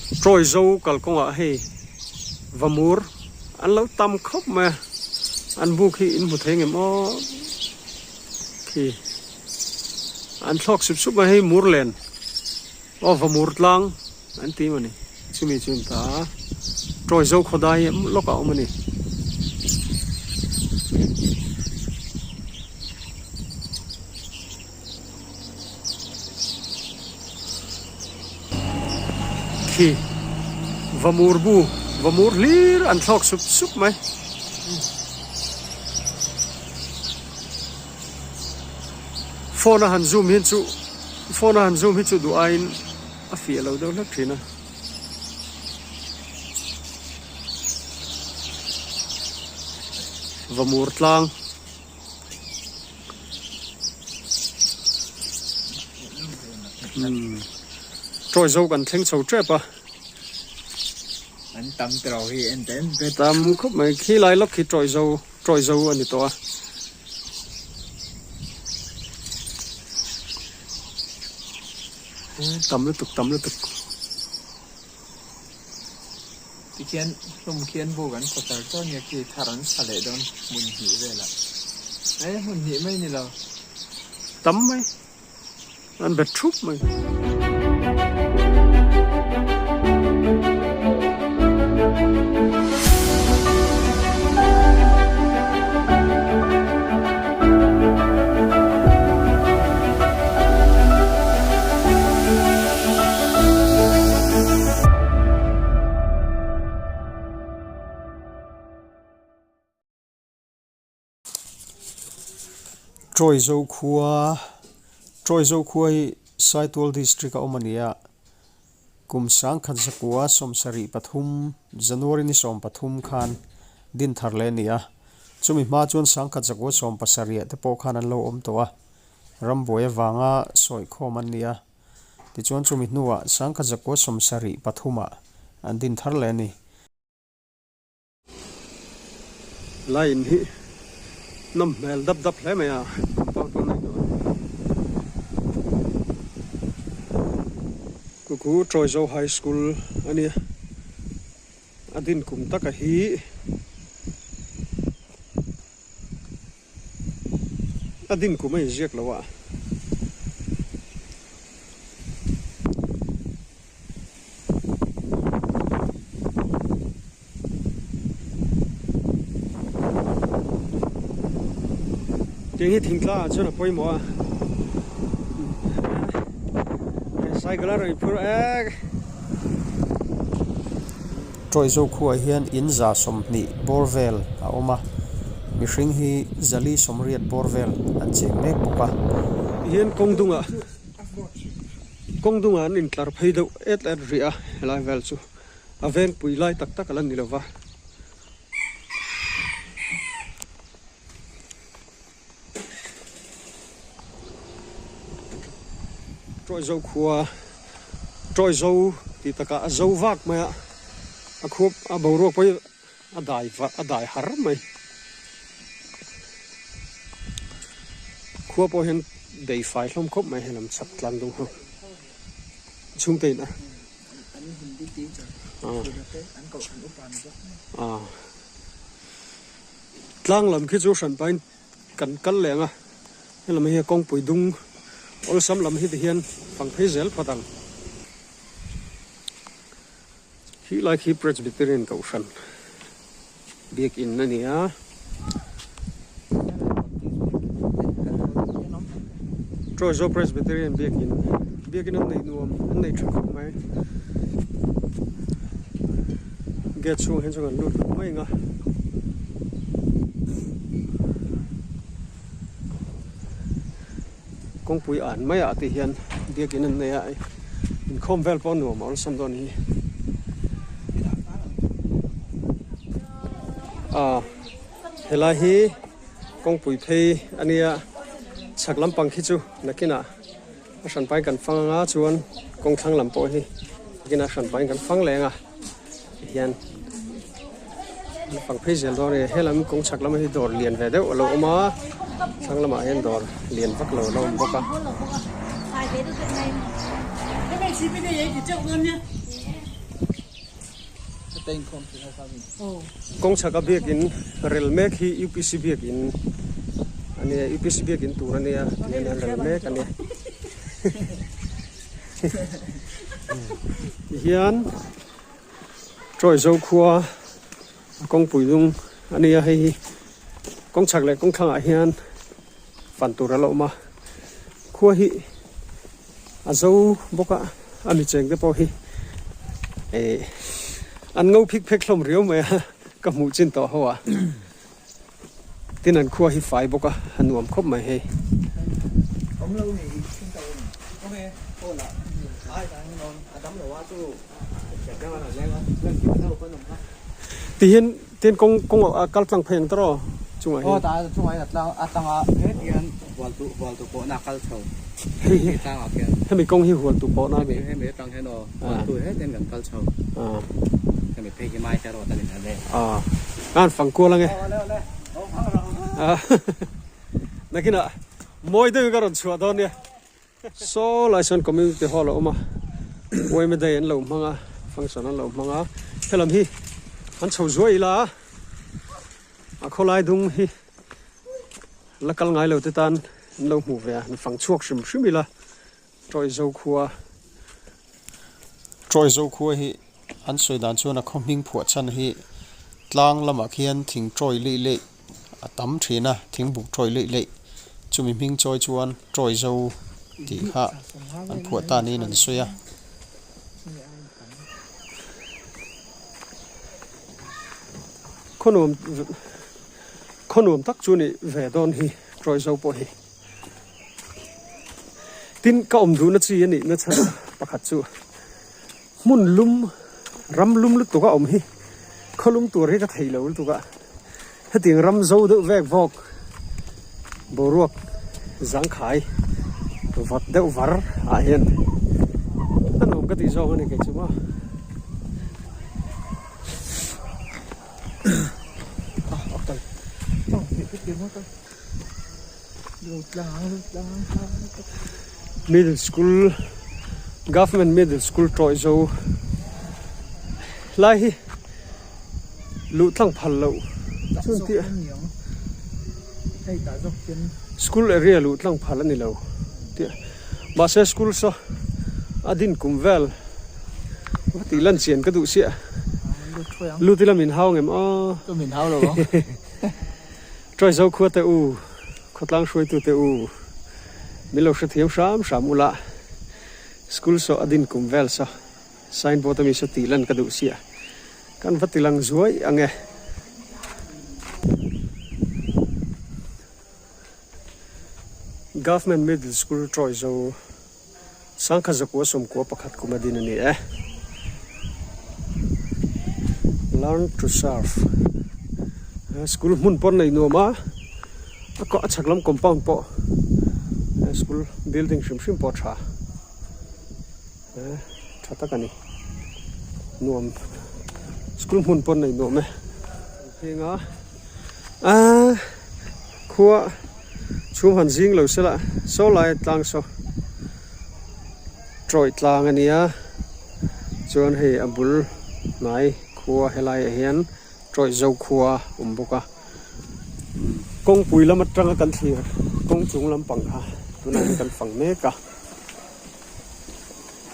Trawi zo kalkawngah hei vamur an lo tam khawp mai a, an buk hi in hmu thei ngem aw khi an thlawk sup sup mai hei murlen aw vamur tlang an ti maw ni chumi chu an ta a Trawi zo khawdai lawkah a awm a ni. Khi vamur bu vamur hlir an thlawk sup sup mai. Phone a han zoom hi chu phone a han zoom hi chu duh aiin a fiah lo deuh hlek thin a. Vamur tlang. Trawi zo kan thleng chho tep a. An tam tawh hi en ta en bet. Tam khawp mai khi lai lawk khi trawi zo trawi zo a ni tawh a. Tam lutuk tam lutuk. Tikhian hlum khian buk an sa char char nia khi thar an sa leh dawn hmun hnih velah e hmun hnih mai ni lo. Tam mai an bet thup mai. Trawizo khua Trawizo khua hi Saitual district a awm a ni a, kum sangkhat zakua sawmsarih pathum January ni sawmpathum khan din thar leh a ni a, chumi hma chuan sangkhat zakua sawmpasarih te pawh khan an lo awm tawh a. Rambuai avanga sawikhawm an ni a, tichuan chumi hnuah sangkhat zakua sawmsarih pathumah an din thar leh a ni. Line hi nawm hmel dap dap hle mai a, compound pawh nei tawh a ni. Kuku Trawizo High School a nia, a din kum taka hi. A din kum a inziak lo a. Tiang hi thingtlang ah chuan a pawimawh a. Cycle a rawn inphur ek. Tawihzo khuaah hian in 120 bawr vel a awm a, mihring hi 480 bawr vel an cheng mek bawk a. Hian kawng dungah kawng dungah an intlar phei deuh et et rih a, helai vel chu a vengpui lai tak tak a la ni lo va. Tawihzo khua Tawihzo tih takah a zo vak mai a, a khuap a boruak pawh hi a dai va a dai har mai. Khua pawh hian bei fai hlawm khawp mai helam chhak tlang deuh ho chhungte in a ah. Tlang lam khi chu hran pahin kan kal leh ang a, helam hi kawngpui dung awlsam lam hi tihian fang phei zel phawt ang. Khi lai khi Presbyterian Kohhran biakin a ni a. Troizo Presbyterian biakin biakin an nei nuam an nei tha khawp mai. Gate chhungah hian chuan kan lut lo mai ang a. Kawngpui an maiah te hian biakin an nei a inkhawm vel pawh a nuam a awlsam dawn hi. Ah helai hi kawngpui phei a nia chhak lampang khi chu nakinah a hran pahin kan fang anga chuan kawng thlang lam pawh hi nakinah a hran pahin kan fang leh anga tihian an fang phei zel dawn a ni helam kawng chhak lamah hi dawr lian ve deuh a lo awm a thlang lamah hian dawr lian vak lo a lo awm bawk a. Kawng chhaka biakin rel mek hi UPC biakin a nia UPC biakin tur a nia tihian an rel mek a nia tihian Tawizo khua a kawngpui lung a nia hei hi kawng chhak leh kawng thlangah hian fan tur a la awm a khua hi a zo bawk a a mi cheng te pawh hi eh an ngo phik phek hlawm riau mai a ka hmuh chin tawh ho ah tin an khua hi fai bawk a a nuam khawp mai hei. Tihian tin kawng kawng a kal tlang phei ang tawh chungah hian. Aw tah chungah hian a tlang a tlang a hetiang hual tu hual tu pawhna a kal chho Hei hi tlangah khian. Hemi kawng hi hual tu pawhna ami. Hemi atang hian aw hual tu hetiang kan kal chho. Hemi phei hi mai te rawt a ni na le. Aw an fang kual ange. Nakinah mawi deuhin ka rawn chhuah dawn nia. Saw lai sawn community hall a awm a, yma day an lo hmang a, function an lo hmang a, helam hi an chho zuai ila a, a khawlai dung hi la kal ngai lo te tan an lo hmuh ve a, an fang chhuak hrim hrim ila Tawizo khua. Tawizo khua hi An sawi dan chuan a khaw hming phuah chhan hi tlang lamah khian thing tawi leih leih a tam thin a, thing buk tawi leih leih chumi hming chawi chuan tawi zo tih kha an phuah ta niin an sawi a. Khaw nuam khaw nuam tak chu ni ve dawn hi tawi zo pawh hi. Tin ka awm duhna chi a nihna chhan pakhat chu. Hmun lum, ram lum lutuk a awm hi khaw lum tur hi ka thei lo lutuk a, hetiang ram zo deuh vek vawk boruak zangkhai vawt deuh var ah hian a nuam ka tih zawk a ni kei chu maw. Middle school government middle school tawih zo lai hi luh tlang phal loh chuan tih school area luh tlang phal a ni lo tih mahse school saw a din kum vel va tih lan chian ka duh chiah lut ila min hau ngem aw. Ṭuaizo khua te u, khawtlang hruaitu te u, min lo hrethiam hram hram ula, school saw a din kum vel saw sign board ami saw tih lan ka duh sia, kan va ti lang zuai ang e. Government Middle School Ṭuaizo. Sangkhat zakua sawmkua pakhat kum a din a ni e. Learn to serve school hmun pawh an nei nuam a, a kawh a chhak lam compound pawh school building hrim hrim pawh a tha tha tak a ni nuam school hmun pawh an nei nuam e. Heng a khua. Chhum han zing lo sela saw lai tlang saw tawih tlang a nia chuan hei a bul hnai khua helaiah hian tawih zo khua a awm bawk a kawngpui lam atanga kan thlir kawng chung lampang kha tunah hian kan fang mek a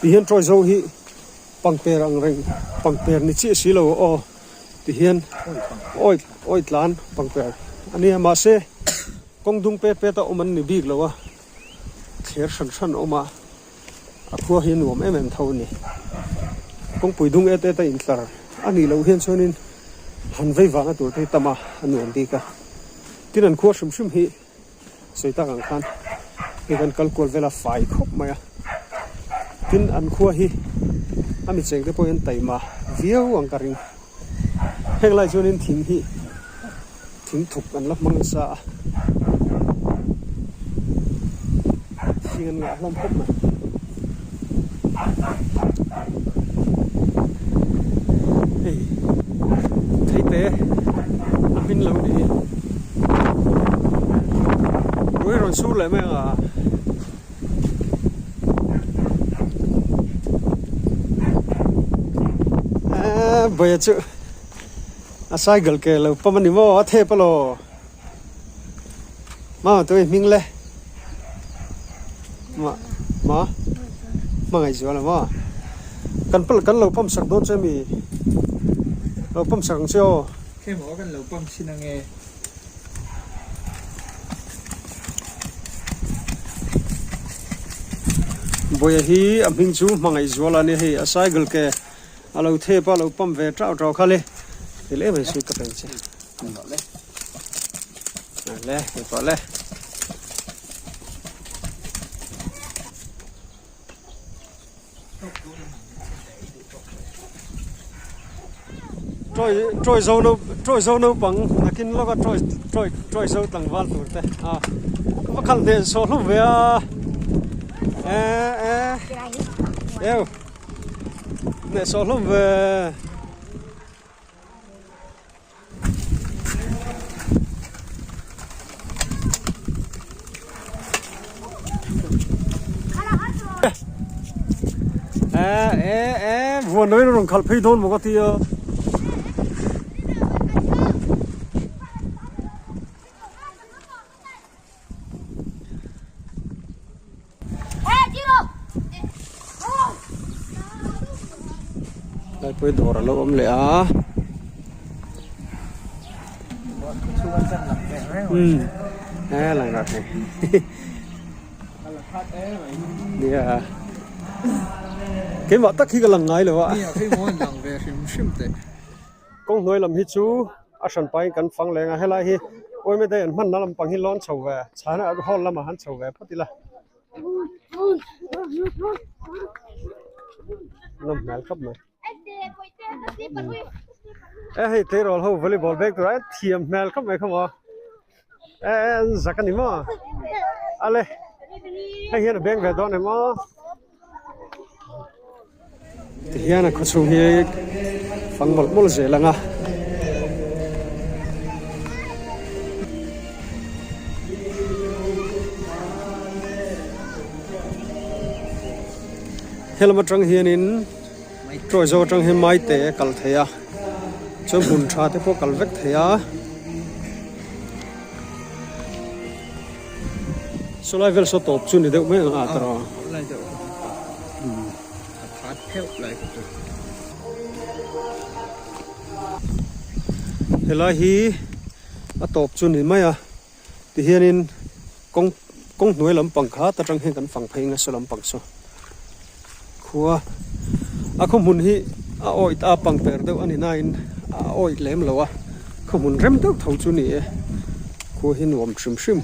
tihian tawih zo hi pangper ang reng pangper ni chiah si lo aw. Tihian awi awi tlan pangper a nia mahse kawng dung pet pet a awm an ni bik lo a thler hran hran a awm a a khua hi a nuam em em tho a ni kawngpui dung et et a intlar a nih loh hian chuanin han vei vahna tur te hi tam a a nuam bik a tin an khua hrim hrim hi. Sawi tak ang khan hei kan kal kual vel a fai khawp mai a, tin an khua hi a mi cheng te pawh hian taima viau ang ka ring. Heng lai chuanin thing hi thing thuk an la hmang nasa a, thing an ngah hlawm khawp mai. Hei theite a hmin lo ni hi rui rawn sur leh mai ang a. Bawia chu a cycle ke lo pawm a ni maw a thep alaw Mama tui hming le ma ma hmangaih zual a maw kan pal kan lo pump sak dawn che mi lo pump sak ang che aw. Hei maw kan lo pump thin ange. Bawia hi a hming chu hmangaih zual a nia hei a cycle ke a lo thep a lo pump ve tau tau kha le ti leh mai sweet ka peng che le hei pawh le. Trawi zo no trawi zo naupang nakin lawka trawi trawi trawi zo tlangval tur te a va khalh hneh sawh hlawm ve a eh eh eu hneh sawh hlawm ve. Vuan loin a rawn khalh phei dawn maw ka ti a. Laipui dawr a lo awm leh a umm he lang rat hei nia keimah tak hi ka lang ngai lo a kawng hnuai lam hi chu a hran pahin kan fang leng a helai hi awime daih an hmanna lampang hi lawn chho ve chhana hall lamah han chho ve phawt ila. Nawm hmel khawp mai e hei tleirawl ho volleyball bag tur a thiam hmel khawp mai kha maw e an zak a ni maw ale hei hian a beng ve dawn em aw tihian a khawchhung hi fang mawlh mawlh zel ang a. Helam atang hianin Trawi zo atang hian Maite a kal thei a chuan hmun tha te pawh kal vek thei a. Saw lai vel saw tawp chu ni deuh mai ang a tawrh a. Lai deuh a phat pheuh lai ka chu. Helai hi a tawp chu ni mai a tihianin kawng kawng hnuai lampang kha ta tang hian kan fang phei nasa lampang saw khua a khaw hmun hi a awih ta pang per deuh a ni nain a awih lem lo a khaw hmun rem deuh tho chu ni e khua hi nuam hrim hrim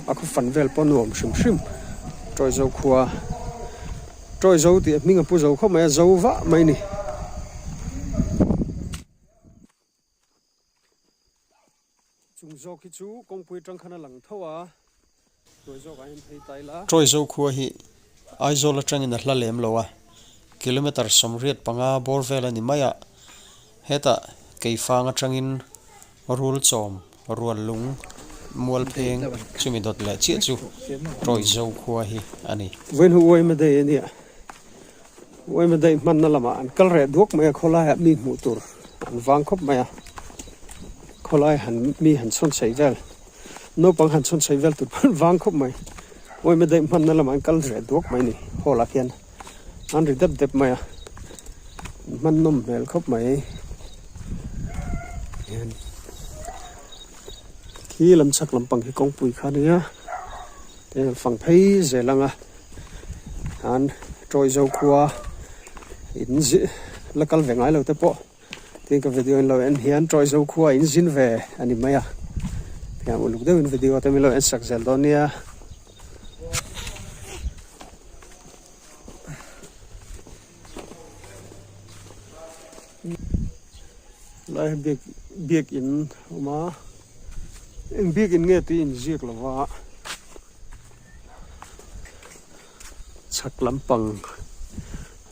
a khaw fan vel pawh nuam hrim hrim tawi zo khua tawi zo tih a hming a pu zo khawp mai a zo vah mai a ni. Chung zawk hi chu kawngpui atang khan a lang tho a, hnuai zawkah hian phei ta ila. Tawi zo khua hi Aizawl atangin a hla lem lo a, kilometre 85 bawr vel a ni mai a, hetah Keifang atangin Rul chawm rual lung mual pheng chumi dawt leh chiah chu Tawi zo khua hi a ni. Vawiin hu uaima daih a nia, uaima daih hmanna lamah an kal reh duak mai a, khawlaiah mi hmuh tur an vang khawp mai a, khawlai han mi han chhawn chheih vel, naupang han chhawn chheih vel tur pawh an vang khawp mai, uaima daih hmanna lamah an kal reh duak mai a ni, hall ah khian an ri dep dep mai a, an hman nawm hmel khawp mai hian khi lam chhak lampang hi kawngpui kha a nia tin an fang phei zel ang a an tawi zo khua in zin la kal ve ngai lo te pawh tin ka video in lo en hian tawi zo khua in zin ve a ni mai a tiang uluk deuhin video te min lo en sak zel dawn nia. Lai hi biak biakin a awm a eng biakin nge tih inziak lo va chhak lampang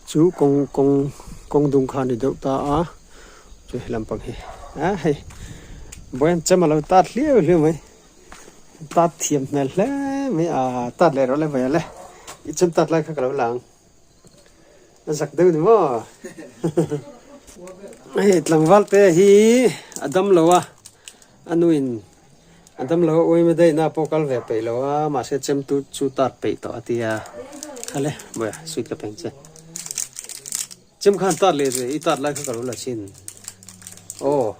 chu kawng kawng kawng dung kha a ni deuh ta a chu he lampang hi ah hei vawiin chem a lo tat hliau hliau mai. Tat thiam hmel hle mai a tat leh rawh le vawi le i chem tat lai kha ka lo la ang a zak deuh ni maw. Hei tlangval te hi a dam lo a, a nuin a dam lo a uaima daihna pawh kal ve peih lo a, mahse chem tu chu tat peih tawh a ti a. Khale bawiha sweet ka peng che. Chem khan tat leh ve i tat lai kha ka lo la chin. Aw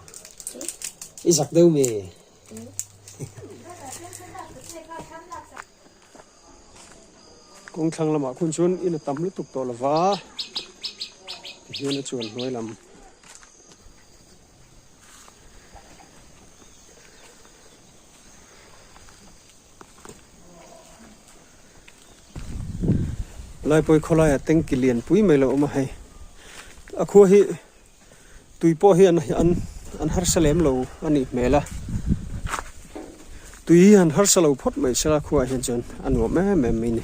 i zak deuh mi. Kawng thlang lamah khun chuan in a tam lutuk tawh lova tihian a chuan hnuai lam Laipawi khawlaiah tanki lian pui mai lo awm a hei a khua hi. Tui pawh hi an an harsa lem lo a nih hmel a, tui hi han harsa lo phawt mai sela khuaah hian chuan a nuam em em mai a ni.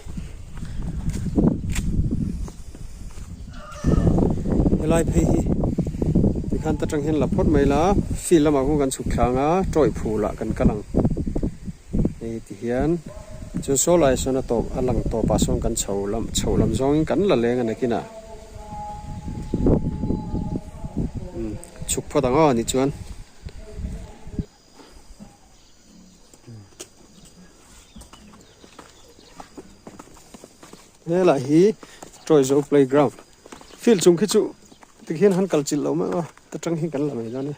Helai phei hi tikhan ta tang hian la phawt mai la, field lamah khaw kan chhuk thlang a, tawih phul ah kan kal ang hei ti hian chuan saw lai sawn a tawp a lang tawpah sawn kan chho lam chho lam zawngin kan la leng a nakinah. Chhuk phawt ang aw ni chuan. Helai hi Troizo playground field chung khi chu tikhian han kal chilh lo mai a ta tang hi kan la mai dawn e.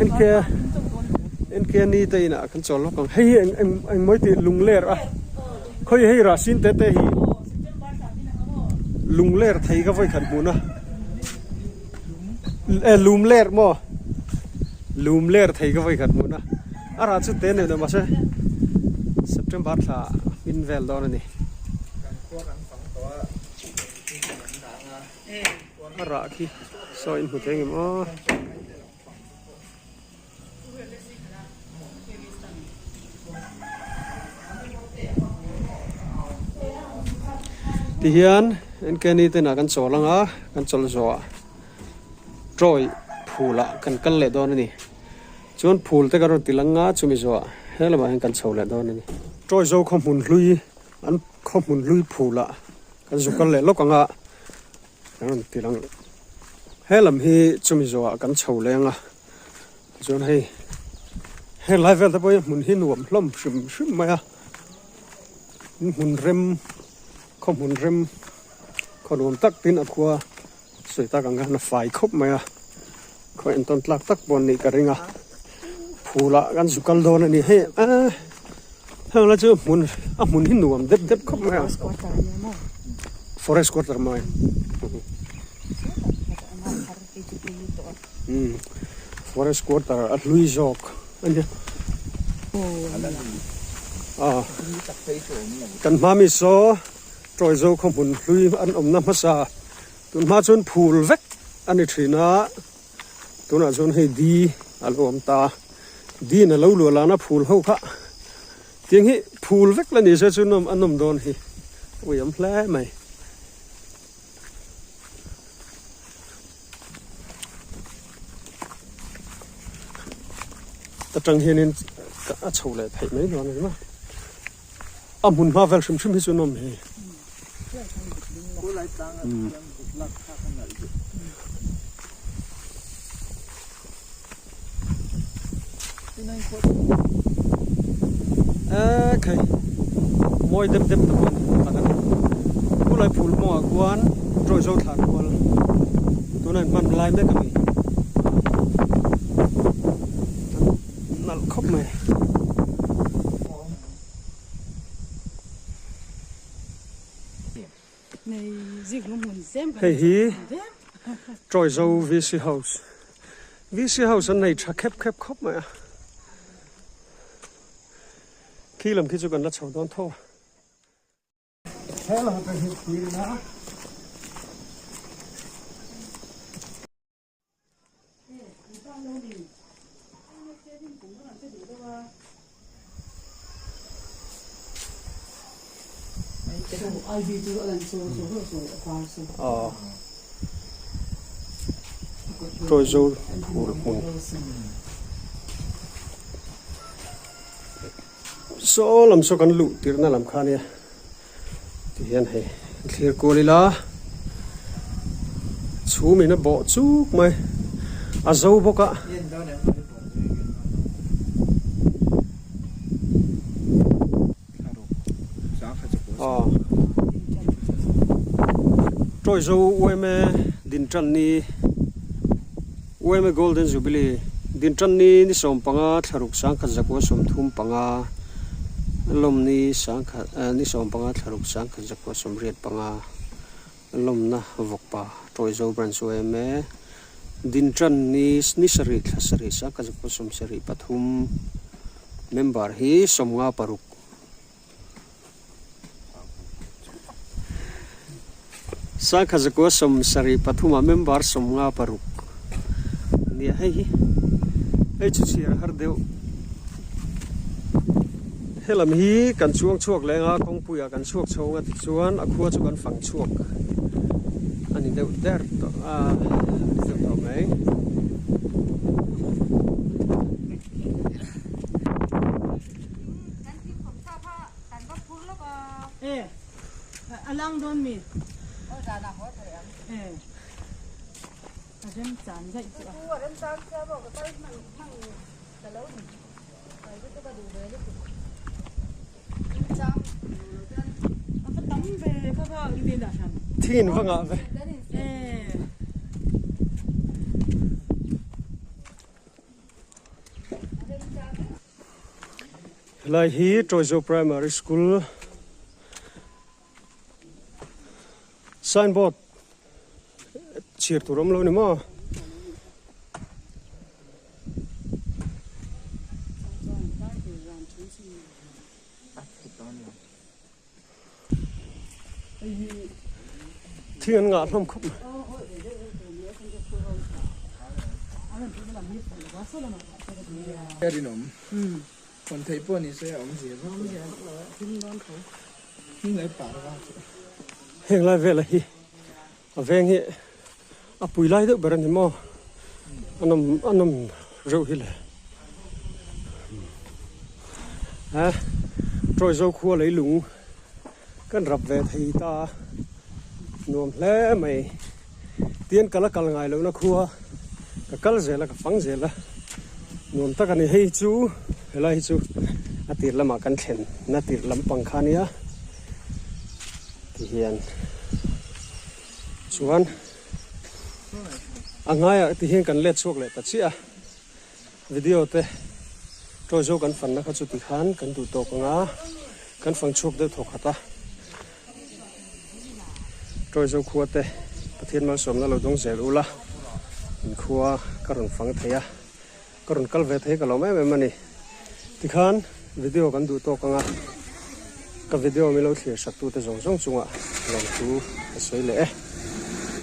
NK NK ni te inah kan chawl lawk ang hei hi eng eng eng mawi tih lungler a khawi hei rah sin te te hi lungler thei ka vawi khat hmuhna e lumler maw lumler thei ka vawi khat hmuhna a rah chu te neuh neuh mahse September thla hmin vel dawn a ni. A rah khi saw in hmu thei ngem aw. Tihian NKNI te inah kan chawl ang a, kan chawl zawh ah Troy phul ah kan kal leh dawn a ni. Chuan phul te kan rawn ti lang a, chumi zawh ah he lamah hian kan chho leh dawn a ni. Troy zo khaw hmun hlui an khaw hmun hlui phul ah kan zu kal leh lawk ang a, kan rawn ti lang he lam hi chumi zawh ah kan chho leng a tichuan hei heng lai vel te pawh hi hmun hi nuam hlawm hrim hrim mai a hmun rem khaw hmun rem khaw nuam tak tin a khua sawi tak ang khan a fai khawp mai a khaw entawn tlak tak pawh an nih ka ring a phul ah kan zu kal dawn a ni hei eee heng lai chu hmun a hmun hi nuam dep dep khawp mai a forest quarter mai umm forest quarter a hlui zawk a nia ah kan hma mi saw Tawi zo khaw hmun hlui an awmna hmasa tun hma chuan phul vek a ni thin a tunah chuan hei di a lo awm ta di in a lo luah lana phul ho kha tiang hi phul vek la ni se chu nawm a nawm dawn hi ui awm hle mai. Atang hianin a chho leh theih mai dawn a ni maw. A hmun hma vel hrim hrim hi chu nawm hi. E khai mawi dep dep ta pawh a ni tak a ni. Khulai phul kawngah khuan Troy zo thlan kual tuna in hman lai mek a ni. Nalh khawp mai. Hei hi Troizo VC House. VC House an nei tha khep khep khawp mai a. Khi lam khi chu kan la chho dawn tho a. He lam atang hi thlir ila. Troizo phul hmun. Saw lam saw kan luh tirhna lam kha ania tihian hei thlir kual ila chhum in a bawh chuk mai a zo bawk a. Tawizo Uaime Dintanni Uaime Golden Jubilee Dintanni ni sawmpanga thlaruk sangkhat zakua 35 lawmni sangkhat ni sawmpanga thlaruk sangkhat zakua 85 lawmna vawkpa Tawizo Branch Uaime Dintanni ni sarih thla sarih sangkhat zakua 73 Member hi 56. Sangkhat zakua 73 ah member 56 a nia hei hi hei chu chhiar har deuh helam hi kan chuang chhuak leng a kawngpui ah kan chhuak chho ang a tichuan a khua chu kan fang chhuak a ni deuh der tawh a a ni deuh tawh mai. Thing in va ngah ve. Helai hi Tawizo Primary School signboard chhir tur awm lo ni maw. Thing an ngah hlawm khawp mai. Heng lai velah hi a veng hi a pui lai deuh ber a ni maw a nawm a nawm reuh hi le a Tawizo khua leilung kan rap ve thei ta nuam hle mai tian kal a kal ngai lohna khua ka kal zel a ka fang zel a nuam tak a ni hei chu helai hi chu a tir lamah kan thlen na tir lampang kha a nia tihian. Chuan a ngaiah ti hian kan let chhuak leh ta chiah a, video te tawi zo kan fanna kha chu ti khan kan duh tawk ang a, kan fang chhuak deuh thawk khat a. Tawi zo khua te Pathian malsawmna lo dawng zel ula, in khua ka rawn fang thei a, ka rawn kal ve thei ka lawm em em a ni. Tikhan video kan duh tawk ang a, ka video mi lo thlir sak tute zawng zawng chungah lawmthu ka sawi leh e.